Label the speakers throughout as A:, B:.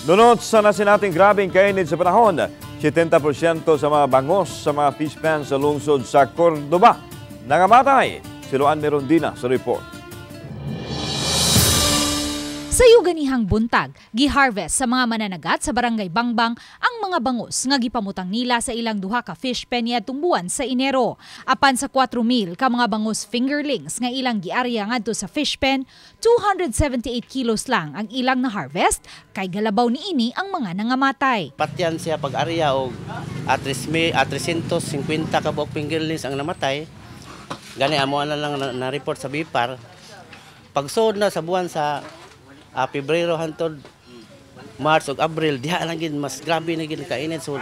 A: Dunot sa nasinating grabeng kainit sa panahon, 70% sa mga bangos sa mga fish pens sa lungsod sa Cordova nangamatay. Si Luan Merondina sa report.
B: Sa yuganihang buntag, gi-harvest sa mga mananagat sa Barangay Bangbang ang mga bangus nga gipamutang nila sa ilang duha ka fish pen niadtong buwan sa Enero. Apan sa 4,000 ka mga bangus fingerlings nga ilang giarya ngadto sa fish pen, 278 kilos lang ang ilang na-harvest kay galabaw niini ang mga nangamatay.
C: Patyan siya pag-arya og at 350 ka buok fingerlings ang namatay. Gani amo na lang na report sa BFAR. Pagsuod na sa buwan sa Pebrero hantod March ug Abril, diha lang gid mas grabe na gid kainit, so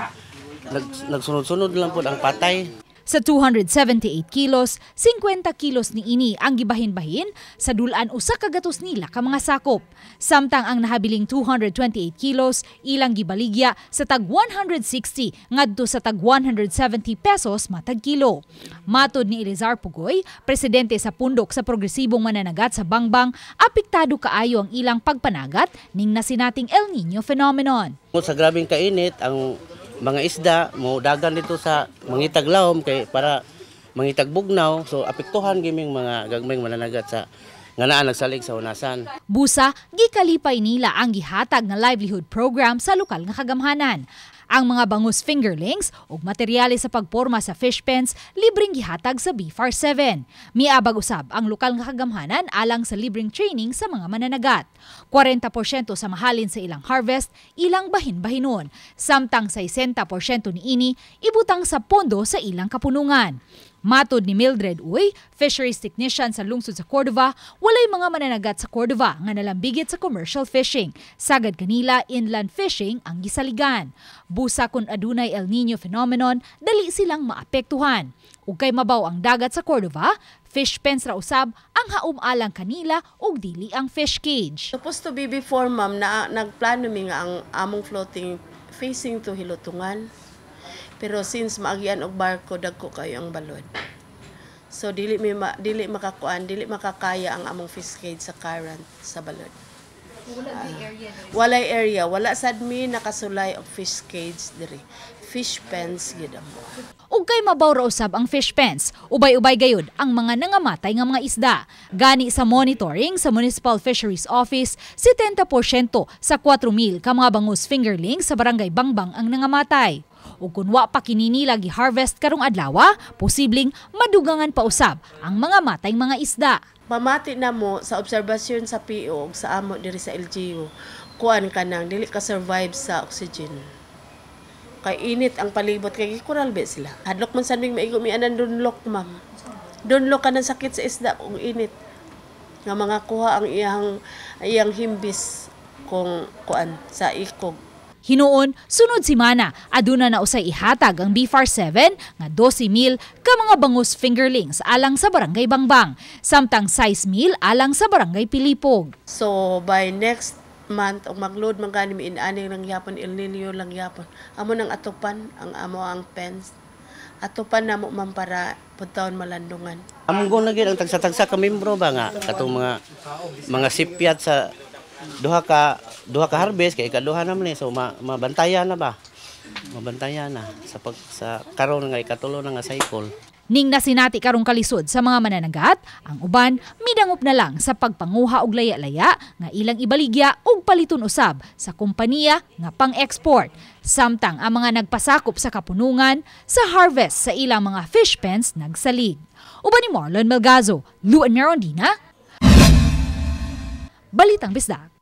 C: nagsunod-sunod lang pud ang patay.
B: Sa 278 kilos, 50 kilos niini ang gibahin-bahin sa dulaan 100 nila ka mga sakop. Samtang ang nahabiling 228 kilos ilang gibaligya sa tag 160 ngadto sa tag 170 pesos matag kilo. Matod ni Elizar Pugoy, presidente sa Pundok sa Progresibong Mananagat sa Bangbang, apektado kaayo ang ilang pagpanagat ning nasinating El Nino phenomenon.
C: Sa grabeng kainit, ang mga isda mo dagan dito sa mangitag lawom kay para mangitag bugnaw, so apektuhan giming mga gagmayng mananagat sa nga naa nagsalig sa unasan.
B: Busa, gikalipay nila ang gihatag nga livelihood program sa lokal nga kagamhanan. Ang mga bangus fingerlings ug materyales sa pagporma sa fish pens libreng gihatag sa BFAR 7. Miabag usab ang lokal nga kagamhanan alang sa libreng training sa mga mananagat. 40% sa mahalin sa ilang harvest ilang bahin-bahinon, samtang 60% niini ibutang sa pondo sa ilang kapunungan. Matod ni Mildred Uy, fisheries technician sa lungsod sa Cordova, walay mga mananagat sa Cordova nga nalambigit sa commercial fishing. Sagad kanila, inland fishing ang gisaligan. Busa kung adunay El Nino phenomenon, dali silang maapektuhan. Ug kay mabaw ang dagat sa Cordova, fish pens ra usab ang haom alang kanila ug dili ang fish cage.
D: Supposed to be before, ma'am, na nagplano mi nga ang among floating facing to Hilutungan. Pero since maagian og barko, dagko kayo ang balod. So dili makakuan, dili makakaya ang among fish cage sa current sa balod. Walay area, wala sad mi nakasulay og fish cage diri. Fish pens gid amo.
B: Ug kay mabaw ra usab ang fish pens, ubay-ubay gayud ang mga nangamatay nga mga isda. Gani sa monitoring sa Municipal Fisheries Office, 70% sa 4,000 ka mga bangus fingerlings sa Barangay Bangbang ang nangamatay. Ug kun wa pa kini nila gi-harvest karong adlaw, posibleng madugangan pa usab ang mga matay mga isda.
D: Pamati na mo sa obserbasyon sa PO ug sa amo diri sa LGU, kuan ka nang dili ka survive sa oxygen. Kay init ang palibot kay gikural be sila. Hadlok man sad ming maigo mi anan dunlok, ma'am. Dunlok ka ng sakit sa isda kung init. Nga mga kuha ang iyang iyang himbis kung kuan sa ikog.
B: Hinuon, sunod simana, aduna na usay ihatag ang BFAR 7 nga 12,000 ka mga bangus fingerlings alang sa Barangay Bangbang, samtang 6,000 alang sa Barangay Pilipog.
D: So by next month og magload man gani mi inaning lang yapon, El Nino lang yapon. Amo nang atupan ang amo ang pens. Atupan namo, ma'am, para pudtaon malandungan.
C: Amgo na gid ang tagsa-tagsa ka membro ba nga katong mga sipyat sa duha ka harvest kay ikaduha naman ni, so mabantayan na ba, mabantayan na sa pag sa karon nga ikatulo na nga cycle.
B: Ning nasinati karong kalisod sa mga mananagat, ang uban midangop na lang sa pagpanguha og laya-laya nga ilang ibaligya og paliton usab sa kompanya nga pang-export. Samtang ang mga nagpasakop sa kapunungan sa harvest sa ilang mga fish pens nagsalig. Uban ni Marlon Melgazo, Luan Merondina, Balitang Bisdak.